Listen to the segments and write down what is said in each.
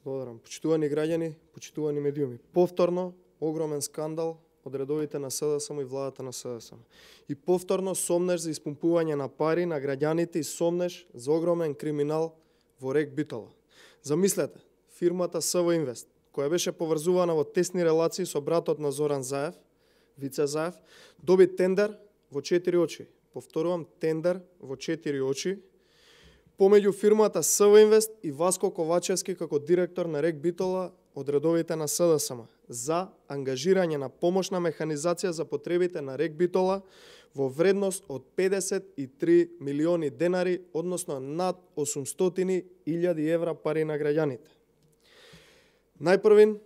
Благодарам. Почитувани граѓани, почитувани медиуми. Повторно, огромен скандал од редовите на СДСМ и владата на СДСМ. И повторно сомнеш за испумпување на пари на граѓаните и сомнеш за огромен криминал во РЕК Битола. Замислете, фирмата СВ Инвест, која беше поврзувана во тесни релации со братот на Зоран Заев, Вице Заев, доби тендер во 4 очи. Повторувам, тендер во 4 очи, помеѓу фирмата СВ Инвест и Васко Ковачевски како директор на РЕК Битола од редовите на СДСМ за ангажирање на помошна механизација за потребите на РЕК Битола во вредност од 53 милиони денари, односно над 800.000 евра пари на граѓаните. Најпрвин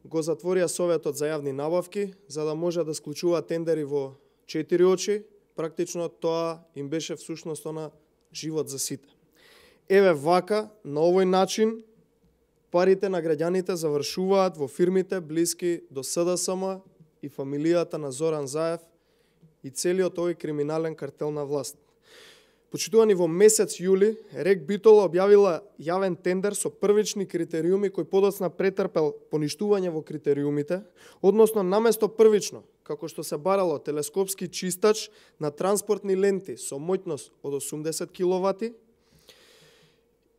го затворија Советот за јавни набавки за да може да склучува тендери во 4 очи. Практично тоа им беше всушност живот за сите. Еве вака, на овој начин, парите на граѓаните завршуваат во фирмите блиски до СДСМ и фамилијата на Зоран Заев и целиот овој криминален картел на власт. Почитувани, во месец јули, РЕК Битола објавила јавен тендер со првични критериуми кој подоцна претрпел поништување во критериумите, односно наместо првично, како што се барало телескопски чистач на транспортни ленти со моќност од 80 киловати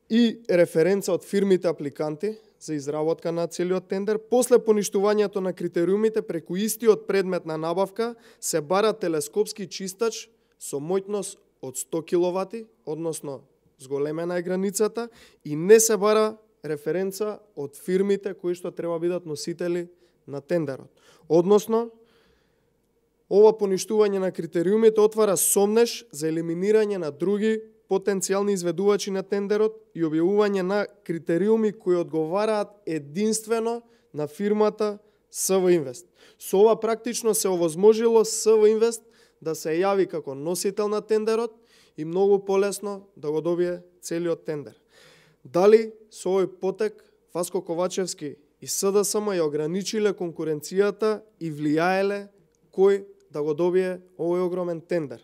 и референца од фирмите апликанти за изработка на целиот тендер, после поништувањето на критериумите преку истиот предмет на набавка се бара телескопски чистач со моќност од 100 киловати, односно зголемена е границата, и не се бара референца од фирмите кои што треба бидат носители на тендерот. Односно, ова поништување на критериумите отвара сомнеш за елиминирање на други потенцијални изведувачи на тендерот и објавување на критериуми кои одговараат единствено на фирмата СВ Инвест. Со ова практично се овозможило СВ Инвест да се јави како носител на тендерот и многу полесно да го добие целиот тендер. Дали со овој потек Васко Ковачевски и СДСМ ја ограничиле конкуренцијата и влијаеле кој да го добие овој огромен тендер?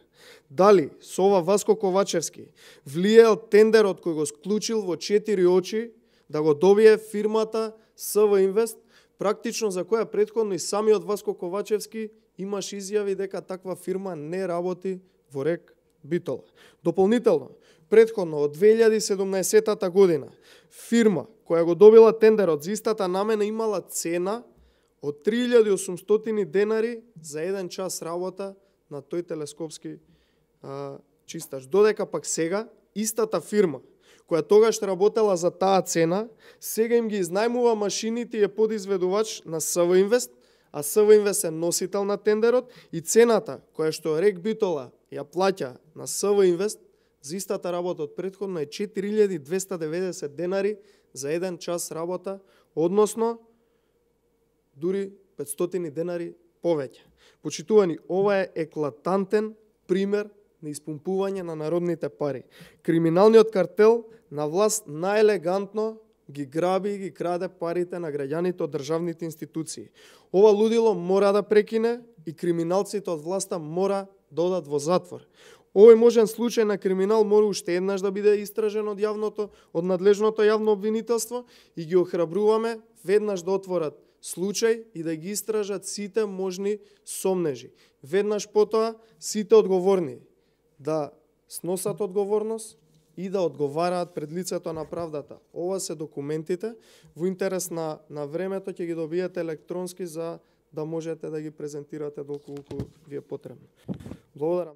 Дали со ова Васко Ковачевски влијаел тендерот кој го склучил во 4 очи да го добие фирмата СВ Инвест, практично за која претходно и самиот Васко Ковачевски имаш изјави дека таква фирма не работи во РЕК Битола. Дополнително, претходно од 2017 година, фирма која го добила тендерот за истата намена имала цена од 3800 денари за 1 час работа на тој телескопски чистач. Додека пак сега, истата фирма која тогаш работела за таа цена, сега им ги изнајмува машините и е подизведувач на СВ Инвест, а СВ Инвест е носител на тендерот и цената која што РЕК Битола ја плаќа на СВ Инвест за истата работа од претходно е 4290 денари за 1 час работа, односно дури 500 денари повеќе. Почитувани, ова е еклатантен пример на испумпување на народните пари. Криминалниот картел на власт наелегантно ги граби и ги краде парите на граѓаните од државните институции. Ова лудило мора да прекине и криминалците од власта мора да одат во затвор. Овој можен случај на криминал мора уште еднаш да биде истражен од надлежното јавно обвинителство и ги охрабруваме веднаш да отворат случај и да ги истражат сите можни сомнежи. Веднаш потоа сите одговорни да сносат одговорност и да одговараат пред лицето на правдата. Ова се документите, во интерес на времето ќе ги добиете електронски за да можете да ги презентирате доколку ви е потребно. Благодарам.